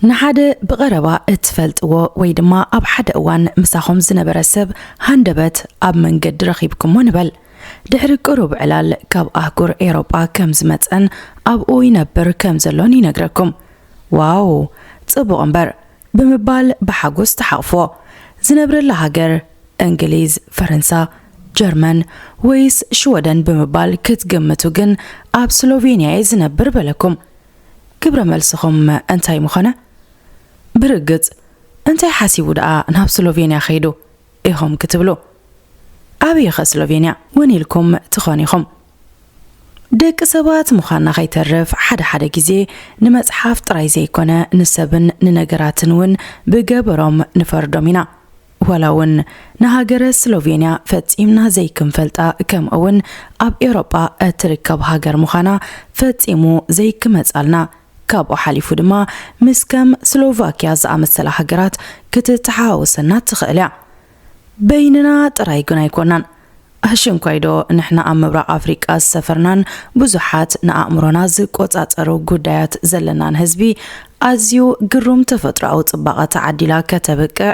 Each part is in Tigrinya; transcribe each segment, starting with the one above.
ንሓደ ብቐረባ እትፈልጥዎ ወይ ድማ ኣብ ሓደ እዋን ምሳኹም ዝነበረ ሰብ ሃንደበት ኣብ መንገዲ ረኺብኩሞ ንበል። ድሕሪ ቅሩብ ዕላል ካብ ኣህጉር ኤውሮጳ ከም ዝመጸን ኣብኡ ይነብር ከም ዘሎን ይነግረኩም። ዋው፣ ጽቡቕ እምበር፣ ብምባል ብሓጎስ ተሓቕፎ። ዝነብረላ ሃገር እንግሊዝ፣ ፈረንሳ፣ ጀርመን ወይስ ሽወደን ብምባል ክትግምቱ ግን ኣብ ስሎቬንያ እየ ዝነብር በለኩም። ግብረ መልስኹም እንታይ ምኾነ? ብርግጽ እንታይ ሓሲቡ ደኣ ናብ ስሎቬንያ ከይዱ ኢኹም ክትብሉ? ኣበይኸ ስሎቬንያ ወን ኢልኩም ትኾን ኢኹም? ደቂ ሰባት ምዃንና ከይተርፍ ሓደ ሓደ ግዜ ንመጽሓፍ ጥራይ ዘይኮነ ንሰብን ንነገራትን እውን ብገበሮም ንፈርዶም ኢና። ዋላ እውን ንሃገረ ስሎቬንያ ፈጺምና ዘይክንፈልጣ፣ ከምኡ እውን ኣብ ኤውሮጳ እትርከብ ሃገር ምዃና ፈጺሙ ዘይክመጻልና፣ ካብኡ ሓሊፉ ድማ ምስ ከም ስሎቫኪያ ዝኣመሰላ ሃገራት ክትተሓዋወሰና ትኽእል እያ። በይንና ጥራይ ግን ኣይኮናን። ኣሽንኳይዶ ንሕና ኣብ ምብራቕ ኣፍሪቃ ዝሰፈርናን ብዙሓት ንኣእምሮና ዝቆጻጸሩ ጉዳያት ዘለናን ህዝቢ፣ ኣዝዩ ግሩም ተፈጥሮኣዊ ጽባቐ ተዓዲላ ከተብቅዕ፣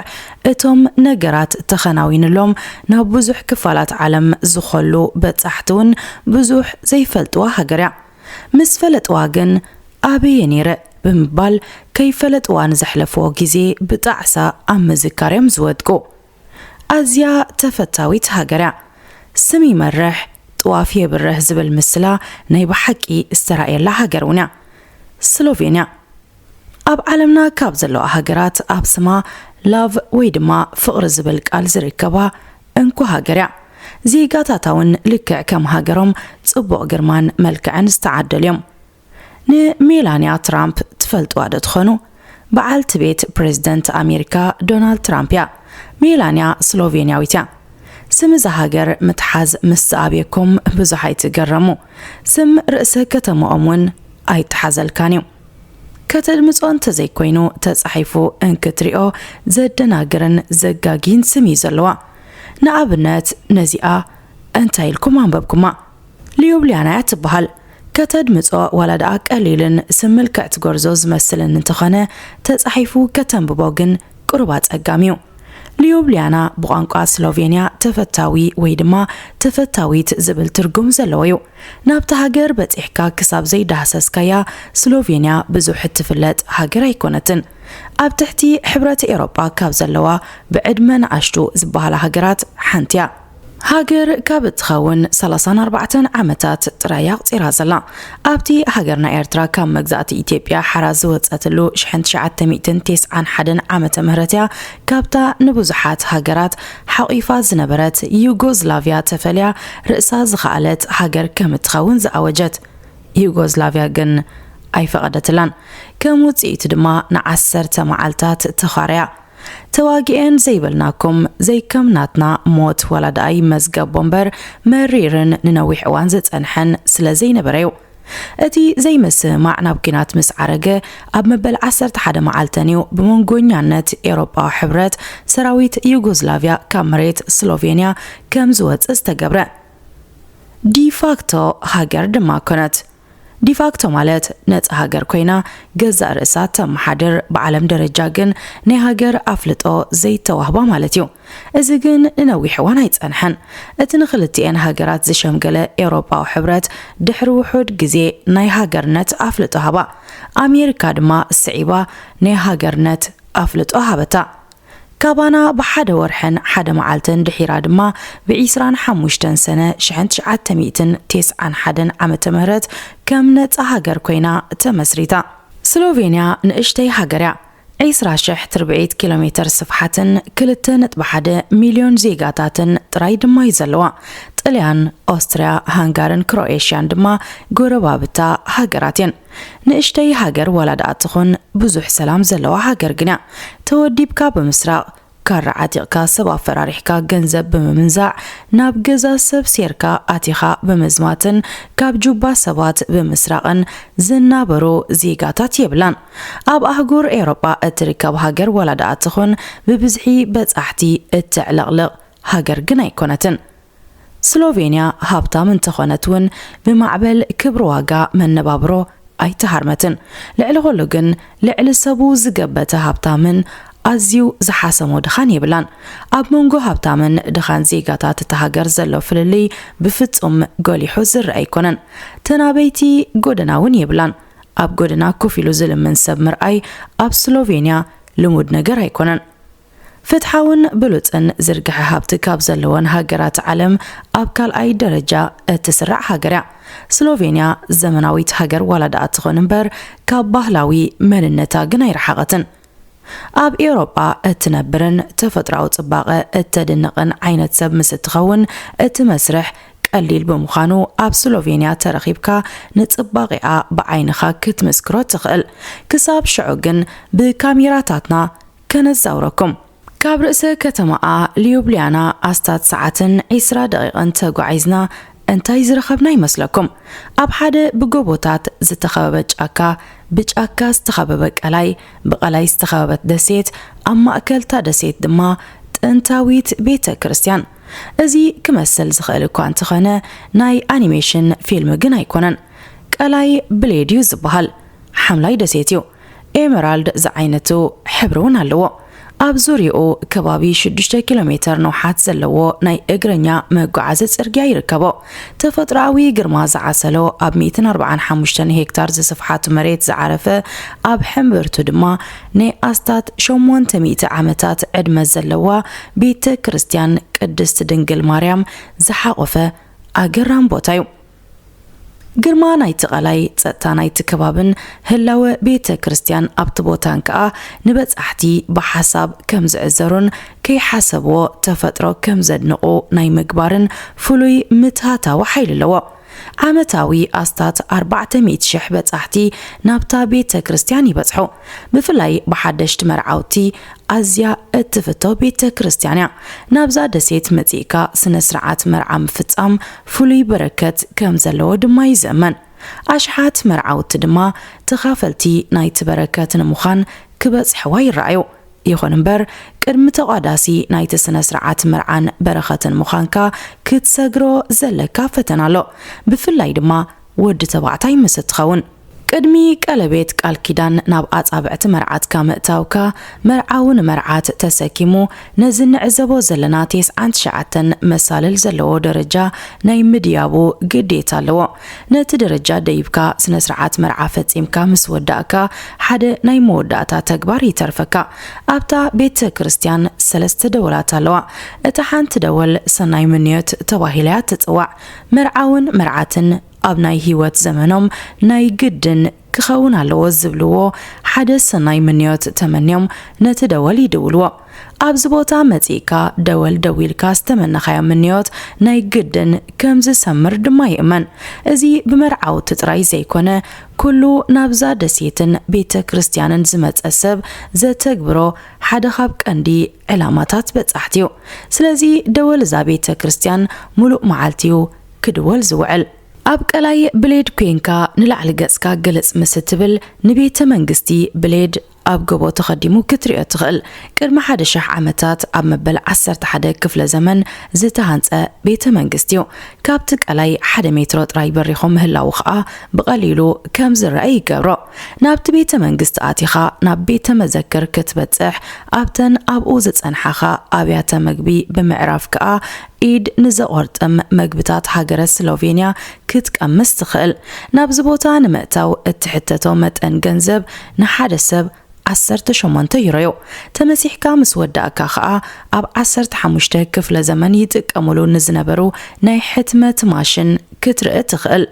እቶም ነገራት ተኸናዊንሎም ናብ ብዙሕ ክፋላት ዓለም ዝኾሉ በጻሕቲ እውን ብዙሕ ዘይፈልጥዋ ሃገር እያ። ምስ ፈለጥዋ ግን ኣበየ ነይረ ብምባል ከይፈለጥዋ ንዘሕለፍዎ ግዜ ብጣዕሳ ኣብ ምዝካር እዮም ዝወድቁ። ኣዝያ ተፈታዊት ሃገር እያ። ስም ይመርሕ፣ ጥዋፍ የብርህ ዝብል ምስላ ናይ ብሓቂ ዝተራእየላ ሃገር እውን እያ። ስሎቬንያ ኣብ ዓለምና ካብ ዘለዋ ሃገራት ኣብ ስማ ላቭ ወይ ድማ ፍቕሪ ዝብል ቃል ዝርከባ እንኮ ሃገር እያ። ዜጋታታ እውን ልክዕ ከም ሃገሮም ጽቡቕ ግርማን መልክዕን ዝተዓደሉ እዮም። ንሜላንያ ትራምፕ ትፈልጥዋ ዶ ትኾኑ? በዓልቲ ቤት ፕሬዝደንት ኣሜሪካ ዶናልድ ትራምፕ እያ። ሜላንያ ስሎቬንያዊት እያ። ስም እዛ ሃገር ምትሓዝ ምስ ዝኣብየኩም ብዙሕ ኣይትገረሙ። ስም ርእሰ ከተማኦም እውን ኣይተሓዘልካን እዩ። ከተድምጾ እንተዘይኮይኑ ተጻሒፉ እንክትሪኦ ዘደናግርን ዘጋጊን ስም እዩ ዘለዋ። ንኣብነት ነዚኣ እንታይ ኢልኩም ኣንበብኩማ? ሊዩብልያና እያ ትበሃል። ከተድምጾ ዋላ ደኣ ቀሊልን ስም ምልክዕቲ ጎርዞ ዝመስልን እንተኾነ ተጻሒፉ ከተንብቦ ግን ቁሩብ ኣጸጋሚ እዩ። ሊዩብልያና ብቋንቋ ስሎቬንያ ተፈታዊ ወይ ድማ ተፈታዊት ዝብል ትርጉም ዘለዎ እዩ። ናብታ ሃገር በጺሕካ ክሳብ ዘይዳህሰስካያ ስሎቬንያ ብዙሕ እትፍለጥ ሃገር ኣይኮነትን። ኣብ ትሕቲ ሕብረት ኤውሮጳ ካብ ዘለዋ ብዕድመ ንኣሽቱ ዝበሃላ ሃገራት ሓንቲ እያ። ሃገር ካብ እትኸውን ሰላሳን ኣርባዕተን ዓመታት ጥራይ ኣቑጺራ ዘላ። ኣብቲ ሃገርና ኤርትራ ካብ መግዛእቲ ኢትዮጵያ ሓራ ዝወጸትሉ ሽሕን ትሽዓተ ሚእትን ተስዓን ሓደን ዓመተ ምህረት እያ ካብታ ንብዙሓት ሃገራት ሓቒፋ ዝነበረት ዩጎዝላቭያ ተፈልያ ርእሳ ዝኸኣለት ሃገር ከም እትኸውን ዝኣወጀት። ዩጎዝላቭያ ግን ኣይፈቐደትላን። ከም ውጽኢቱ ድማ ንዓሰርተ መዓልታት ተዃርያ። ተዋጊኤን ዘይበልናኩም፣ ዘይከም ናትና ሞት ዋላ ደኣ ይመዝገቦ እምበር፣ መሪርን ንነዊሕ እዋን ዝጸንሐን ስለ ዘይነበረ እዩ። እቲ ዘይምስምማዕ ናብ ኲናት ምስ ዓረገ፣ ኣብ መበል ዓሰርተ ሓደ መዓልተን እዩ ብመንጎኛነት ኤውሮጳዊ ሕብረት ሰራዊት ዩጎዝላቭያ ካብ መሬት ስሎቬንያ ከም ዝወጽእ ዝተገብረ። ዲፋክቶ ሃገር ድማ ኮነት። ዲፋክቶ ማለት ነጻ ሃገር ኮይና ገዛእ ርእሳ ተመሓድር፣ ብዓለም ደረጃ ግን ናይ ሃገር ኣፍልጦ ዘይተዋህባ ማለት እዩ። እዚ ግን ንነዊሕ እዋን ኣይጸንሐን። እቲ ንክልቲኤን ሃገራት ዝሸምገለ ኤውሮጳዊ ሕብረት ድሕሪ ውሑድ ግዜ ናይ ሃገርነት ኣፍልጦ ሃባ። ኣሜሪካ ድማ ስዒባ ናይ ሃገርነት ኣፍልጦ ሃበታ። ካባና ብሓደ ወርሕን ሓደ መዓልትን ድሒራ ድማ ብ ዕስራን ሓሙሽተን ሰነ ሽሕን ትሽዓተ ሚእትን ተስዓን ሓደን ዓመተ ምህረት ከም ነጻ ሃገር ኮይና ተመስሪታ። ስሎቬንያ ንእሽተይ ሃገር እያ። ዕስራ ሽሕ ትርብዒት ኪሎ ሜተር ስፍሓትን ክልተ ነጥቢ ሓደ ሚልዮን ዜጋታትን ጥራይ ድማ እዩ ዘለዋ። ጥልያን፣ ኦስትርያ፣ ሃንጋርን ክሮኤሽያን ድማ ጎረባብታ ሃገራት እየን። ንእሽተይ ሃገር ዋላ ደኣ ትኹን ብዙሕ ሰላም ዘለዋ ሃገር ግን እያ። ተወዲብካ ብምስራቕ፣ ካራ ዓጢቕካ ሰብ ኣፈራሪሕካ ገንዘብ ብምምንዛዕ፣ ናብ ገዛ ሰብ ሴርካ ኣቲኻ ብምዝማትን ካብ ጁባ ሰባት ብምስራቕን ዝናበሩ ዜጋታት የብላን። ኣብ ኣህጉር ኤውሮጳ እትርከብ ሃገር ዋላ ደኣ ትኹን ብብዝሒ በጻሕቲ እተዕለቕልቕ ሃገር ግን ኣይኮነትን። ስሎቬንያ ሃብታም እንተኾነት እውን ብማዕበል ክብሪ ዋጋ መነባብሮ ኣይተሃርመትን። ልዕሊ ኩሉ ግን ልዕሊ ሰቡ ዝገበተ ሃብታምን ኣዝዩ ዝሓሰሞ ድኻን የብላን። ኣብ መንጎ ሃብታምን ድኻን ዜጋታት እታ ሃገር ዘሎ ፍልልይ ብፍጹም ጎሊሑ ዝረአ ኣይኮነን። ተናበይቲ ጎደና እውን የብላን። ኣብ ጎደና ኮፍ ኢሉ ዝልምን ሰብ ምርኣይ ኣብ ስሎቬንያ ልሙድ ነገር ኣይኮነን። ፍትሓውን ብሉጽን ዝርግሐ ሃብቲ ካብ ዘለወን ሃገራት ዓለም ኣብ ካልኣይ ደረጃ እትስራዕ ሃገር እያ። ስሎቬንያ ዘመናዊት ሃገር ዋላ ደኣ ትኾን እምበር ካብ ባህላዊ መንነታ ግን ኣይረሓቐትን። ኣብ ኤውሮጳ እትነብርን ተፈጥሮኣዊ ጽባቐ እተድንቕን ዓይነት ሰብ ምስ እትኸውን እቲ መስርሕ ቀሊል ብምዃኑ ኣብ ስሎቬንያ ተረኺብካ ንጽባቐኣ ብዓይንኻ ክትምስክሮ ትኽእል። ክሳብ ሽዑ ግን ብካሜራታትና ከነዛውረኩም። ካብ ርእሰ ከተማኣ ሊዩብሊያና ኣስታት ሰዓትን ዒስራ ደቂቕን ተጓዒዝና እንታይ ዝረኸብና ይመስለኩም? ኣብ ሓደ ብጎቦታት ዝተኸበበ ጫካ፣ ብጫካ ዝተኸበበ ቀላይ፣ ብቐላይ ዝተኸበበት ደሴት፣ ኣብ ማእከል እታ ደሴት ድማ ጥንታዊት ቤተ ክርስቲያን። እዚ ክመስል ዝኽእል እኳ እንተኾነ ናይ ኣኒሜሽን ፊልም ግን ኣይኮነን። ቀላይ ብሌድ እዩ ዝበሃል። ሓምላይ ደሴት እዩ። ኤመራልድ ዝዓይነቱ ሕብሪ እውን ኣለዎ። ኣብ ዙርያኡ ከባቢ ሽዱሽተ ኪሎ ሜተር ንውሓት ዘለዎ ናይ እግረኛ መጓዓዚ ጽርግያ ይርከቦ። ተፈጥሮኣዊ ግርማ ዝዓሰሎ ኣብ ሚእትን ኣርባዓን ሓሙሽተን ሄክታር ዝስፍሓት መሬት ዝዓረፈ፣ ኣብ ሕምብርቱ ድማ ናይ ኣስታት ሸሞንተ ሚእቲ ዓመታት ዕድመ ዘለዋ ቤተ ክርስቲያን ቅድስት ድንግል ማርያም ዝሓቖፈ ኣገራም ቦታ እዩ። ግርማ ናይቲ ቐላይ፣ ጸጥታ ናይቲ ከባብን ህላወ ቤተ ክርስቲያን ኣብቲ ቦታን ከኣ ንበጻሕቲ ብሓሳብ ከም ዝዕዘሩን ከይሓሰብዎ ተፈጥሮ ከም ዘድንቑ ናይ ምግባርን ፍሉይ ምትሃታዊ ሓይሊ ኣለዎ። ዓመታዊ ኣስታት ኣርባዕተ ሚእቲ ሽሕ በጻሕቲ ናብታ ቤተ ክርስቲያን ይበጽሑ። ብፍላይ ብሓደሽቲ መርዓውቲ ኣዝያ እትፍቶ ቤተ ክርስቲያን እያ። ናብዛ ደሴት መጺእካ ስነ ስርዓት መርዓ ምፍጻም ፍሉይ በረከት ከም ዘለዎ ድማ ይዝእመን። ኣሽሓት መርዓውቲ ድማ ተኻፈልቲ ናይቲ በረከት ንምዃን ክበጽሕዋ ይረኣዩ። ይኹን እምበር፣ ቅድሚ ተቋዳሲ ናይቲ ስነ ስርዓት መርዓን በረኸትን ምዃንካ ክትሰግሮ ዘለካ ፈተና ኣሎ። ብፍላይ ድማ ወዲ ተባዕታይ ምስ እትኸውን። ቅድሚ ቀለቤት ቃል ኪዳን ናብ ኣጻብዕቲ መርዓትካ ምእታውካ፣ መርዓዊ ንመርዓት ተሰኪሙ ነዚ ንዕዘቦ ዘለና ተስዓን ትሽዓተን መሳልል ዘለዎ ደረጃ ናይ ምድያቡ ግዴታ ኣለዎ። ነቲ ደረጃ ደይብካ ስነ ስርዓት መርዓ ፈጺምካ ምስ ወዳእካ፣ ሓደ ናይ መወዳእታ ተግባር ይተርፈካ። ኣብታ ቤተ ክርስቲያን ሰለስተ ደወላት ኣለዋ። እታ ሓንቲ ደወል ሰናይ ምንዮት ተባሂላ እያ ትጽዋዕ። መርዓውን መርዓትን ኣብ ናይ ህይወት ዘመኖም ናይ ግድን ክኸውን ኣለዎ ዝብልዎ ሓደ ሰናይ ምንዮት ተመንዮም ነቲ ደወል ይድውልዎ። ኣብዚ ቦታ መጺእካ ደወል ደዊልካ ዝተመነኻዮ ምንዮት ናይ ግድን ከም ዝሰምር ድማ ይእመን። እዚ ብመርዓውቲ ጥራይ ዘይኮነ፣ ኩሉ ናብዛ ደሴትን ቤተ ክርስቲያንን ዝመጸ ሰብ ዘተግብሮ ሓደ ካብ ቀንዲ ዕላማታት በጻሕቲ እዩ። ስለዚ ደወል እዛ ቤተ ክርስቲያን ሙሉእ መዓልቲ እዩ ክድወል ዝውዕል። ኣብ ቀላይ ብሌድ ኮይንካ ንላዕሊ ገጽካ ግልጽ ምስ እትብል፣ ንቤተ መንግስቲ ብሌድ ኣብ ጎቦ ተኸዲሙ ክትሪኦ ትኽእል። ቅድሚ ሓደ ሸሕ ዓመታት ኣብ መበል ዓሰርተ ሓደ ክፍለ ዘመን ዝተሃንጸ ቤተ መንግስቲ እዩ። ካብቲ ቀላይ ሓደ ሜትሮ ጥራይ በሪኹ ምህላዉ ኸኣ ብቐሊሉ ከም ዝረኣ ይገብሮ። ናብቲ ቤተ መንግስቲ ኣቲኻ ናብ ቤተ መዘክር ክትበጽሕ፣ ኣብተን ኣብኡ ዝጸንሓኻ ኣብያተ መግቢ ብምዕራፍ ከኣ ኢድ ንዘቖርጥም መግብታት ሃገረ ስሎቬንያ ክትቀምስ ትኽእል። ናብዚ ቦታ ንምእታው እትሕተቶ መጠን ገንዘብ ንሓደ ሰብ ዓሰርተ ሸሞንተ ዩሮ እዩ። ተመሲሕካ ምስ ወዳእካ ኸኣ ኣብ ዓሰርተ ሓሙሽተ ክፍለ ዘመን ይጥቀሙሉ ንዝነበሩ ናይ ሕትመት ማሽን ክትርኢ ትኽእል።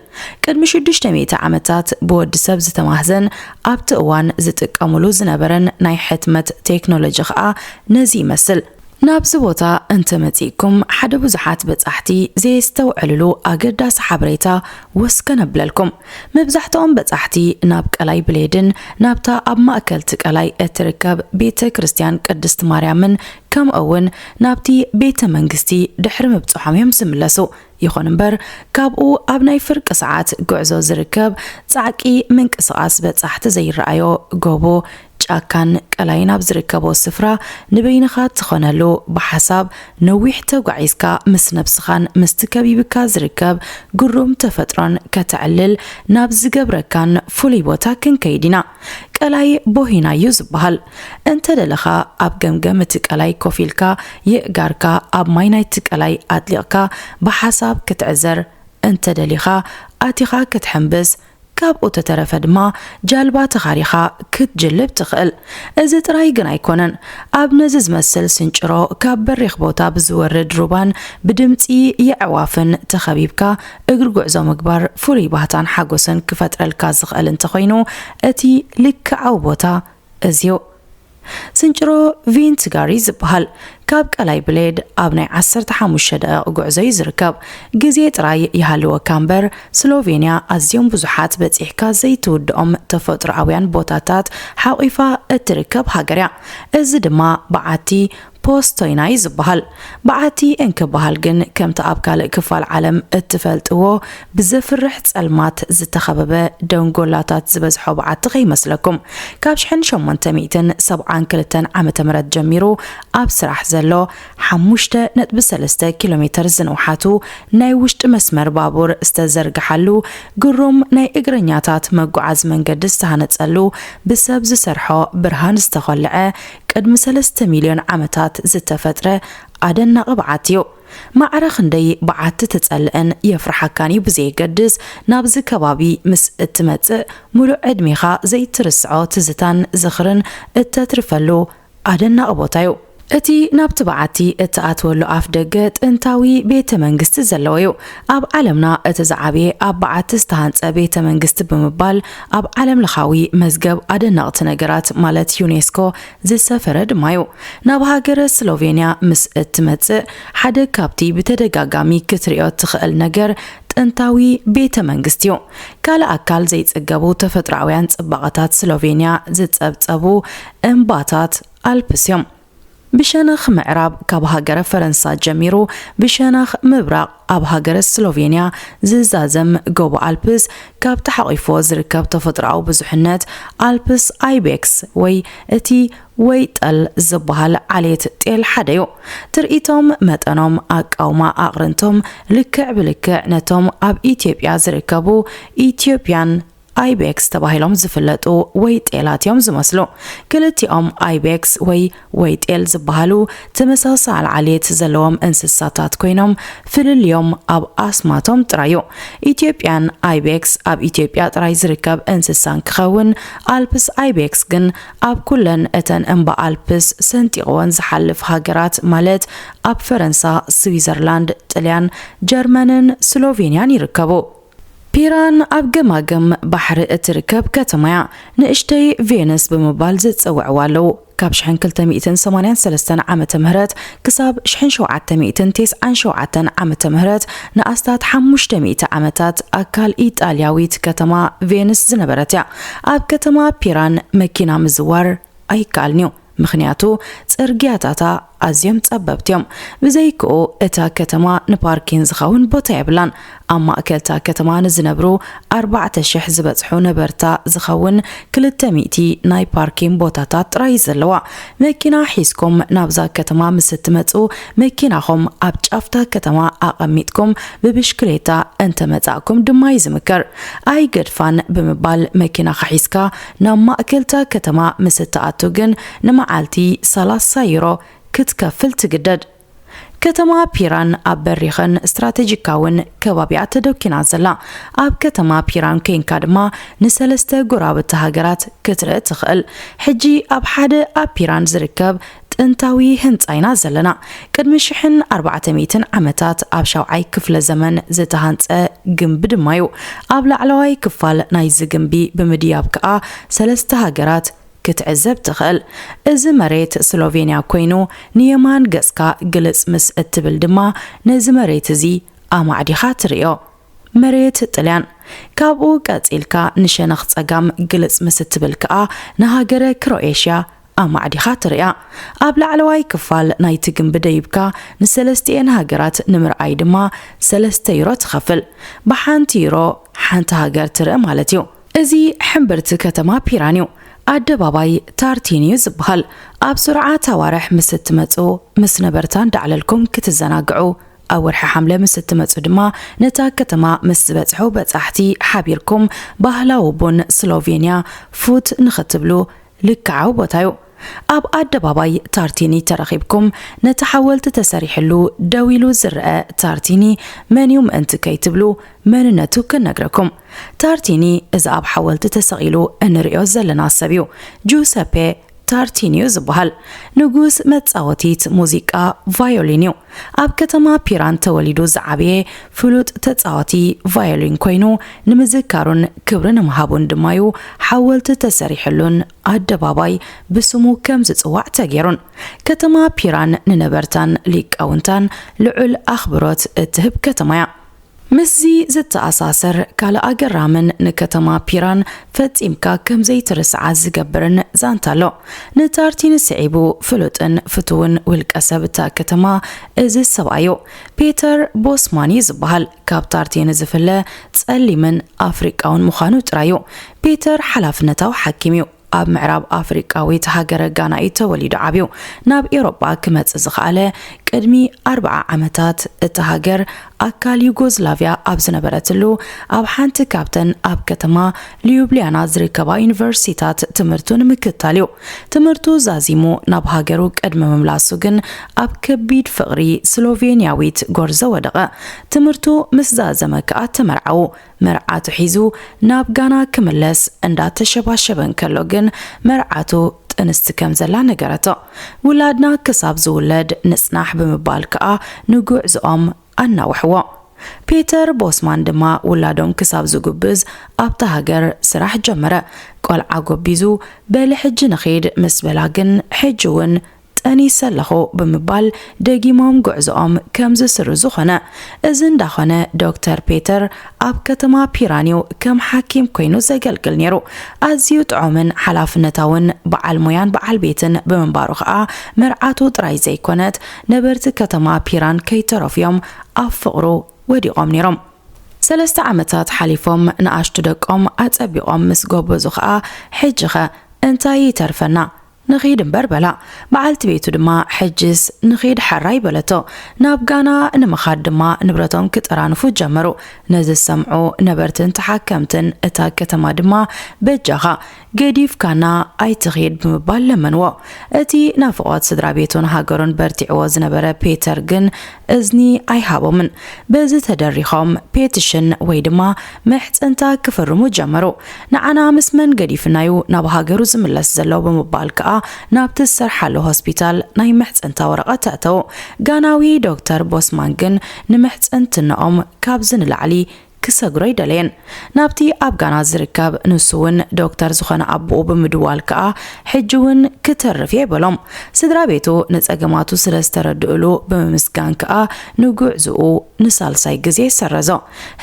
ቅድሚ ሽዱሽተ ሚእቲ ዓመታት ብወዲ ሰብ ዝተማህዘን ኣብቲ እዋን ዝጥቀሙሉ ዝነበረን ናይ ሕትመት ቴክኖሎጂ ኸኣ ነዚ ይመስል። ናብዚ ቦታ እንተመጺእኩም ሓደ ብዙሓት በጻሕቲ ዘየስተውዕልሉ ኣገዳሲ ሓበሬታ ወስከ ነብለልኩም። መብዛሕትኦም በጻሕቲ ናብ ቀላይ ብሌድን ናብታ ኣብ ማእከል እቲ ቀላይ እትርከብ ቤተ ክርስቲያን ቅድስት ማርያምን ከምኡ እውን ናብቲ ቤተ መንግስቲ ድሕሪ ምብጽሖም እዮም ዝምለሱ። ይኹን እምበር፣ ካብኡ ኣብ ናይ ፍርቂ ሰዓት ጉዕዞ ዝርከብ ጻዕቂ ምንቅስቓስ በጻሕቲ ዘይረኣዮ ጎቦ ጫካን ቀላይን ኣብ ዝርከቦ ስፍራ ንበይንኻ እትኾነሉ፣ ብሓሳብ ነዊሕ ተጓዒዝካ ምስ ነብስኻን ምስቲ ከቢብካ ዝርከብ ግሩም ተፈጥሮን ከተዕልል ናብ ዝገብረካን ፍሉይ ቦታ ክንከይድ ኢና። ቀላይ ቦሂና እዩ ዝበሃል። እንተ ደለኻ ኣብ ገምገም እቲ ቀላይ ኮፍ ኢልካ የእጋርካ ኣብ ማይ ናይቲ ቀላይ ኣጥሊቕካ ብሓሳብ ክትዕዘር፣ እንተ ደሊኻ ኣቲኻ ክትሕምብስ፣ ካብኡ ተተረፈ ድማ ጃልባ ተኻሪኻ ክትጅልብ ትኽእል። እዚ ጥራይ ግን ኣይኮነን። ኣብ ነዚ ዝመስል ስንጭሮ ካብ በሪኽ ቦታ ብዝወርድ ሩባን ብድምጺ የዕዋፍን ተኸቢብካ እግሪ ጉዕዞ ምግባር ፍሉይ ባህታን ሓጎስን ክፈጥረልካ ዝኽእል እንተኾይኑ፣ እቲ ልክዓዊ ቦታ እዚዮ። ስንጭሮ ቪንትጋሪ ዝበሃል ካብ ቀላይ ብሌድ ኣብ ናይ ዓሰርተ ሓሙሽተ ደቂቕ ጉዕዞ እዩ ዝርከብ። ግዜ ጥራይ ይሃልወካ እምበር፣ ስሎቬንያ ኣዝዮም ብዙሓት በጺሕካ ዘይትውድኦም ተፈጥሮኣውያን ቦታታት ሓቒፋ እትርከብ ሃገር እያ። እዚ ድማ በዓቲ ፖስቶይና እዩ ዝበሃል። በዓቲ እንክበሃል ግን፣ ከምቲ ኣብ ካልእ ክፋል ዓለም እትፈልጥዎ፣ ብዘፍርሕ ጸልማት ዝተኸበበ ደንጎላታት ዝበዝሖ በዓቲ ከይመስለኩም። ካብ ሽሕን ሸሞንተ ሚእትን ሰብዓን ክልተን ዓመተ ምህረት ጀሚሩ ኣብ ስራሕ ዘሎ፣ ሓሙሽተ ነጥቢ ሰለስተ ኪሎ ሜተር ዝንውሓቱ ናይ ውሽጢ መስመር ባቡር ዝተዘርግሓሉ፣ ግሩም ናይ እግረኛታት መጓዓዚ መንገዲ ዝተሃነጸሉ፣ ብሰብ ዝሰርሖ ብርሃን ዝተኾልዐ፣ ቅድሚ ሰለስተ ሚልዮን ዓመታት ዝተፈጥረ ኣደናቒ በዓቲ እዩ። ማዕረ ክንደይ በዓቲ ትጸልእን የፍርሓካን እዩ ብዘየገድስ፣ ናብዚ ከባቢ ምስ እትመጽእ፣ ምሉእ ዕድሜኻ ዘይትርስዖ ትዝታን ዝኽርን እተትርፈሉ ኣደናቒ ቦታ እዩ። እቲ ናብቲ በዓቲ እትኣትወሉ ኣፍ ደገ ጥንታዊ ቤተ መንግስቲ ዘለዎ እዩ። ኣብ ዓለምና እቲ ዝዓበየ ኣብ በዓቲ ዝተሃንጸ ቤተ መንግስቲ ብምባል ኣብ ዓለም ለኻዊ መዝገብ ኣደነቕቲ ነገራት ማለት ዩኔስኮ ዝሰፈረ ድማ እዩ። ናብ ሃገረ ስሎቬንያ ምስ እትመጽእ፣ ሓደ ካብቲ ብተደጋጋሚ ክትርእዮ እትኽእል ነገር ጥንታዊ ቤተ መንግስቲ እዩ። ካልእ ኣካል ዘይጽገቡ ተፈጥሮኣውያን ጽባቐታት ስሎቬንያ ዝጸብጸቡ እምባታት ኣልፕስ እዮም። ብሸነኽ ምዕራብ ካብ ሃገረ ፈረንሳ ጀሚሩ፣ ብሸነኽ ምብራቕ ኣብ ሃገረ ስሎቬንያ ዝዛዘም ጎቦ ኣልፕስ፣ ካብቲ ሓቒፍዎ ዝርከብ ተፈጥሮኣዊ ብዙሕነት ኣልፕስ ኣይቤክስ ወይ እቲ ወይጠል ዝበሃል ዓሌት ጤል ሓደ እዩ። ትርኢቶም፣ መጠኖም፣ ኣቃውማ ኣቕርንቶም ልክዕ ብልክዕ ነቶም ኣብ ኢትዮጵያ ዝርከቡ ኢትዮጵያን ኣይቤክስ ተባሂሎም ዝፍለጡ ወይጤላት እዮም ዝመስሉ። ክልቲኦም ኣይቤክስ ወይ ወይጤል ዝበሃሉ ተመሳሳሊ ዓሌት ዘለዎም እንስሳታት ኮይኖም፣ ፍልልዮም ኣብ ኣስማቶም ጥራይ እዩ። ኢትዮጵያን ኣይቤክስ ኣብ ኢትዮጵያ ጥራይ ዝርከብ እንስሳ እንክኸውን፣ ኣልፕስ ኣይቤክስ ግን ኣብ ኩለን እተን እምባ ኣልፕስ ሰንጢቕወን ዝሓልፍ ሃገራት ማለት ኣብ ፈረንሳ፣ ስዊዘርላንድ፣ ጥልያን፣ ጀርመንን ስሎቬንያን ይርከቡ። ፒራን ኣብ ገማግም ባሕሪ እትርከብ ከተማ እያ። ንእሽተይ ቬነስ ብምባል ዝጽውዕዋ ኣለዉ። ካብ ሽሕን ክልተ ሚእትን ሰማንያን ሰለስተን ዓመተ ምህረት ክሳብ ሽሕን ሸውዓተ ሚእትን ተስዓን ሸውዓተን ዓመተ ምህረት ንኣስታት ሓሙሽተ ሚእቲ ዓመታት ኣካል ኢጣልያዊት ከተማ ቬንስ ዝነበረት እያ። ኣብ ከተማ ፒራን መኪና ምዝዋር ኣይከኣልን እዩ። ምኽንያቱ፣ ጽርግያታታ ኣዝዮም ጸበብቲ እዮም። ብዘይክኡ፣ እታ ከተማ ንፓርኪን ዝኸውን ቦታ የብላን። ኣብ ማእከል እታ ከተማ ንዝነብሩ ኣርባዕተ ሽሕ ዝበጽሑ ነበርታ ዝኸውን ክልተ ሚእቲ ናይ ፓርኪን ቦታታት ጥራይ ዘለዋ። መኪና ሒዝኩም ናብዛ ከተማ ምስ እትመጹ፣ መኪናኹም ኣብ ጫፍታ ከተማ ኣቐሚጥኩም ብብሽክሌታ እንተመጻእኩም ድማ እዩ ዝምከር። ኣይገድፋን ብምባል መኪናኻ ሒዝካ ናብ ማእከልታ ከተማ ምስ እትኣቱ ግን ንመዓልቲ ሰላሳ ዩሮ ክትከፍል ትግደድ። ከተማ ፒራን ኣብ በሪኽን ስትራተጂካውን ከባቢኣ ተደኪና ዘላ። ኣብ ከተማ ፒራን ኮይንካ ድማ ንሰለስተ ጎረባብቲ ሃገራት ክትርኢ ትኽእል። ሕጂ ኣብ ሓደ ኣብ ፒራን ዝርከብ ጥንታዊ ህንጻ ኢና ዘለና። ቅድሚ ሽሕን ኣርባዕተ ሚእትን ዓመታት ኣብ ሻውዓይ ክፍለ ዘመን ዝተሃንጸ ግንቢ ድማ እዩ። ኣብ ላዕለዋይ ክፋል ናይዚ ግንቢ ብምድያብ ከኣ ሰለስተ ሃገራት ክትዕዘብ ትኽእል። እዚ መሬት ስሎቬንያ ኮይኑ፣ ንየማን ገጽካ ግልጽ ምስ እትብል ድማ ነዚ መሬት እዚ ኣማዕዲኻ ትርእዮ። መሬት ጥልያን። ካብኡ ቀጺልካ ንሸነኽ ጸጋም ግልጽ ምስ እትብል ከኣ ንሃገረ ክሮኤሽያ ኣማዕዲኻ ትርእያ። ኣብ ላዕለዋይ ክፋል ናይቲ ግንቢ ደይብካ ንሰለስቲኤን ሃገራት ንምርኣይ ድማ ሰለስተ ዩሮ ትኸፍል። ብሓንቲ ዩሮ ሓንቲ ሃገር ትርኢ ማለት እዩ። እዚ ሕምብርቲ ከተማ ፒራን እዩ። ኣደባባይ ታርቲን እዩ ዝበሃል። ኣብ ስሩዓት ኣዋርሕ ምስ እትመጹ፣ ምስ ነበርታ እንዳዕለልኩም ክትዘናግዑ፣ ኣብ ወርሒ ሓምለ ምስ እትመጹ ድማ ነታ ከተማ ምስ ዝበጽሑ በጻሕቲ ሓቢርኩም ባህላዊ ቡን ስሎቬንያ ፉት ንኽትብሉ ልክዓዊ ቦታ እዩ። ኣብ ኣደባባይ ታርቲኒ ተረኺብኩም ነቲ ሓወልቲ ተሰሪሕሉ ደው ኢሉ ዝረአ ታርቲኒ መን እዩ ምእንቲ ከይትብሉ መንነቱ ክነግረኩም። ታርቲኒ እዚ ኣብ ሓወልቲ ተሰቒሉ እንርእዮ ዘለና ሰብ እዩ። ጁሰፔ ታርቲኒ እዩ ዝበሃል። ንጉስ መጻወቲት ሙዚቃ ቫዮሊን እዩ። ኣብ ከተማ ፒራን ተወሊዱ ዝዓበየ ፍሉጥ ተጻዋቲ ቫዮሊን ኮይኑ፣ ንምዝካሩን ክብሪ ንምሃቡን ድማ እዩ ሓወልቲ ተሰሪሕሉን ኣደባባይ ብስሙ ከም ዝጽዋዕ ተገይሩን። ከተማ ፒራን ንነበርታን ሊቃውንታን ልዑል ኣኽብሮት እትህብ ከተማ እያ። ምስዚ ዝተኣሳሰር ካልእ ኣገራምን ንከተማ ፒራን ፈጺምካ ከም ዘይትርስዓ ዝገብርን ዛንታ ኣሎ። ንታርቲን ስዒቡ ፍሉጥን ፍቱውን ውልቀ ሰብ እታ ከተማ እዚ ሰብኣይ እዩ። ፔተር ቦስማን እዩ ዝበሃል። ካብ ታርቲን ዝፍለ ጸሊምን ኣፍሪቃውን ምዃኑ ጥራይ እዩ። ፔተር ሓላፍነታዊ ሓኪም እዩ። ኣብ ምዕራብ ኣፍሪቃዊት ሃገረ ጋና እዩ ተወሊዱ ዓብዩ። ናብ ኤውሮጳ ክመጽእ ዝኸኣለ ቅድሚ ኣርብዓ ዓመታት፣ እታ ሃገር ኣካል ዩጎዝላቭያ ኣብ ዝነበረትሉ፣ ኣብ ሓንቲ ካብተን ኣብ ከተማ ሊዩብሊያና ዝርከባ ዩኒቨርሲታት ትምህርቱ ንምክታል እዩ። ትምህርቱ ዛዚሙ ናብ ሃገሩ ቅድሚ ምምላሱ ግን፣ ኣብ ከቢድ ፍቕሪ ስሎቬንያዊት ጎርዞ ወደቐ። ትምህርቱ ምስ ዛዘመ ከኣ ተመርዓዉ። መርዓቱ ሒዙ ናብ ጋና ክምለስ እንዳተሸባሸበ እንከሎ ግን፣ መርዓቱ ጥንስቲ ከም ዘላ ነገረቶ። ውላድና ክሳብ ዝውለድ ንጽናሕ ብምባል ከኣ ንጉዕዞኦም ኣናውሕዎ። ፔተር ቦስማን ድማ ውላዶም ክሳብ ዝጉብዝ ኣብታ ሃገር ስራሕ ጀመረ። ቆልዓ ጎቢዙ፣ በሊ ሕጂ ንኺድ ምስ በላ ግን፣ ሕጂ እውን ጠኒሰ ኣለኹ ብምባል ደጊሞም ጉዕዞኦም ከም ዝስርዙ ኾነ። እዚ እንዳኾነ ዶክተር ፔተር ኣብ ከተማ ፒራን እዩ ከም ሓኪም ኮይኑ ዘገልግል ነይሩ። ኣዝዩ ጥዑምን ሓላፍነታውን በዓል ሞያን በዓል ቤትን ብምንባሩ ኸኣ መርዓቱ ጥራይ ዘይኮነት ነበርቲ ከተማ ፒራን ከይተረፉ እዮም ኣብ ፍቕሩ ወዲቖም ነይሮም። ሰለስተ ዓመታት ሓሊፎም ንኣሽቱ ደቆም ኣጸቢቖም ምስ ጎበዙ ኸኣ ሕጂኸ እንታይ ይተርፈና? ንኺድ እምበር በላ። በዓልቲ ቤቱ ድማ፣ "ሕጅስ ንኺድ ሓራይ" በለቶ። ናብ ጋና ንምኻድ ድማ ንብረቶም ክጠራንፉ ጀመሩ። ነዚ ዝሰምዑ ነበርትን ተሓከምትን እታ ከተማ ድማ፣ "በጃኻ ገዲፍካና ኣይትኺድ" ብምባል ለመንዎ። እቲ ናፍቖት ስድራ ቤቱን ሃገሩን በርቲዕዎ ዝነበረ ፔተር ግን እዝኒ ኣይሃቦምን። በዚ ተደሪኾም ፔቲሽን ወይ ድማ ምሕጽንታ ክፍርሙ ጀመሩ። ንዓና ምስ መን ገዲፍናዩ ናብ ሃገሩ ዝምለስ ዘሎ ብምባል ከኣ ናብቲ ዝሰርሓሉ ሆስፒታል ናይ ምሕጽንታ ወረቐት ኣእተዉ። ጋናዊ ዶክተር ቦስማን ግን ንምሕጽንትንኦም ካብዚ ንላዕሊ ክሰግሮ ኣይደለየን። ናብቲ ኣብ ጋና ዝርከብ ንሱ እውን ዶክተር ዝኾነ ኣቦኡ ብምድዋል ከኣ ሕጂ እውን ክተርፍ እየ በሎም። ስድራ ቤቱ ንጸገማቱ ስለ ዝተረድእሉ ብምምስጋን ከኣ ንጉዕዝኡ ንሳልሳይ ግዜ ሰረዞ።